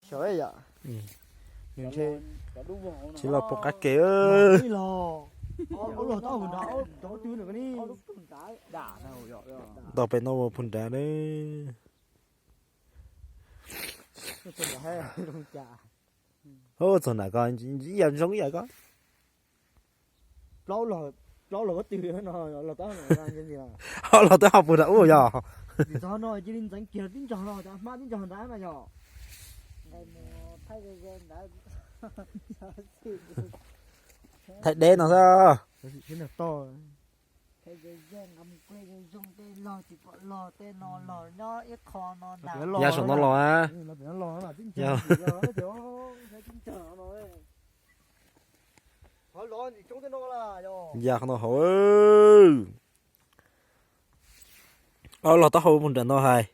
Nws ntshe tsis los pom qab kev. Nto pem no ua puag nrad na. Txog nram ko ib yam zoo ib yam ko. Plaub los, plaub los ua twg no, los tab, ho los tab ho puag nram ub yog. Txog no cia li ntxeev kiag tib ntsog no, hmab tib ntsog ntawd no yog. Thaij deb no xwb. Yav saum no los a. Yav qhov no hauv. Ob los taub hau mus nram no hais.